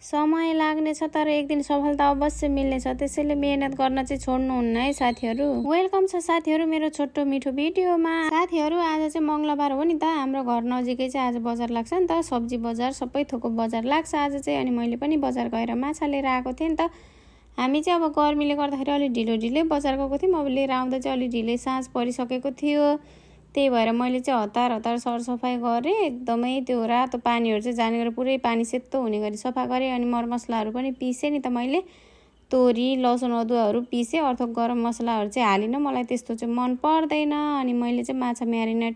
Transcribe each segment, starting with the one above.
समय लाग्नेछ तर एक दिन सफलता अवश्य मिल्नेछ। त्यसैले मेहनत गर्न चाहिँ छोड्नुहुन्न है साथीहरू। वेलकम छ साथीहरू मेरो छोटो मिठो भिडियोमा। साथीहरू आज चाहिँ मङ्गलबार हो नि त, हाम्रो घर नजिकै चाहिँ आज बजार लाग्छ नि त, सब्जी बजार सबै थोकको बजार लाग्छ आज चाहिँ। अनि मैले पनि बजार गएर माछा लिएर आएको थिएँ नि त। हामी चाहिँ अब गर्मीले गर्दाखेरि अलिक ढिलो बजार गएको थियौँ। अब लिएर आउँदा चाहिँ अलिक ढिलै साँझ परिसकेको थियो। त्यही भएर मैले चाहिँ हतार सरसफाइ गरेँ। एकदमै त्यो रातो पानीहरू चाहिँ जाने गरेर पुरै पानी सेतो हुने गरी सफा गरेँ। अनि मरमसलाहरू पनि पिसेँ नि त मैले, तोरी लसुन अदुवाहरू पिसेँ। अर्थक गरम मसलाहरू चाहिँ हालिनँ, मलाई त्यस्तो चाहिँ मन पर्दैन। अनि मैले चाहिँ माछा म्यारिनेट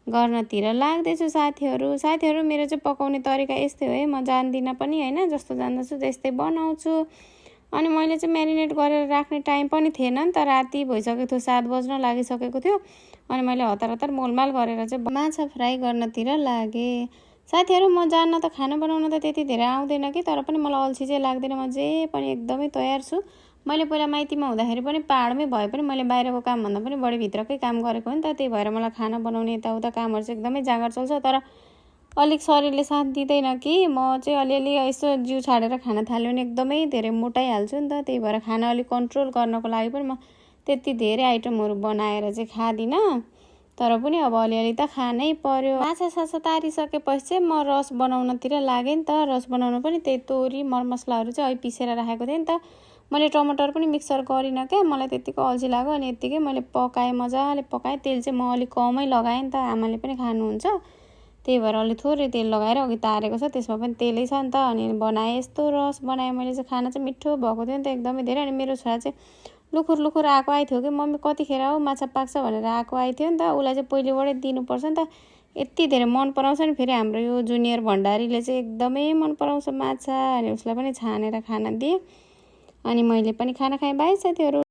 गर्नतिर लाग्दैछु साथीहरू। मेरो चाहिँ पकाउने तरिका यस्तै हो है, म जान्दिनँ पनि होइन, जस्तो जान्दछु त्यस्तै बनाउँछु। अनि मैले चाहिँ म्यारिनेट गरेर राख्ने टाइम पनि थिएन नि त, राति भइसकेको थियो, 7 बज्न लागिसकेको थियो। अनि मैले हतार मोलमाल गरेर चाहिँ माछा फ्राई गर्नतिर लागेँ। साथीहरू म जान्न त खाना बनाउन त त्यति धेरै आउँदैन कि, तर पनि मलाई अल्छी चाहिँ लाग्दैन, म जे पनि एकदमै तयार छु। मैले पहिला माइतीमा हुँदाखेरि पनि पाहाडमै भए पनि मैले बाहिरको कामभन्दा पनि बढी भित्रकै काम गरेको हो नि त। त्यही भएर मलाई खाना बनाउने यताउता कामहरू चाहिँ एकदमै जाँगर चल्छ। तर अलिक शरीरले साथ दिँदैन कि, म चाहिँ अलिअलि यसो जिउ छाडेर खान थाल्यो भने एकदमै धेरै मोटाइहाल्छु नि त। त्यही भएर खाना अलिक कन्ट्रोल गर्नको लागि पनि म त्यति धेरै आइटमहरू बनाएर चाहिँ खाँदिनँ, तर पनि अब अलिअलि त खानै पर्यो। माछा तारिसकेपछि चाहिँ म रस बनाउनतिर लागेँ नि त। रस बनाउन पनि त्यही तोरी मरमसलाहरू चाहिँ अहिले पिसेर राखेको थिएँ नि त। मैले टमाटर पनि मिक्सर गरिनँ क्या, मलाई त्यत्तिको अल्छी लाग्यो। अनि यत्तिकै मैले पकाएँ, मजाले पकाएँ। तेल चाहिँ म अलिक कमै लगाएँ नि त, आमाले पनि खानुहुन्छ, त्यही भएर अलिक थोरै तेल लगाएर अघि तारेको छ, त्यसमा पनि तेलै छ नि त। अनि बनाएँ, यस्तो रस बनाएँ मैले चाहिँ। खाना चाहिँ मिठो भएको थियो नि त एकदमै धेरै। अनि मेरो छोरा चाहिँ लुखुर आएको आइथ्यो कि, मम्मी कतिखेर हो माछा पाक्छ भनेर आएको आइथ्यो नि त। उसलाई चाहिँ पहिलेबाटै दिनुपर्छ नि त, यति धेरै मन पराउँछ नि। फेरि हाम्रो यो जुनियर भण्डारीले चाहिँ एकदमै मन पराउँछ माछा। अनि उसलाई पनि छानेर खाना दिएँ। अनि मैले पनि खाना खाएँ। बाई साथीहरू।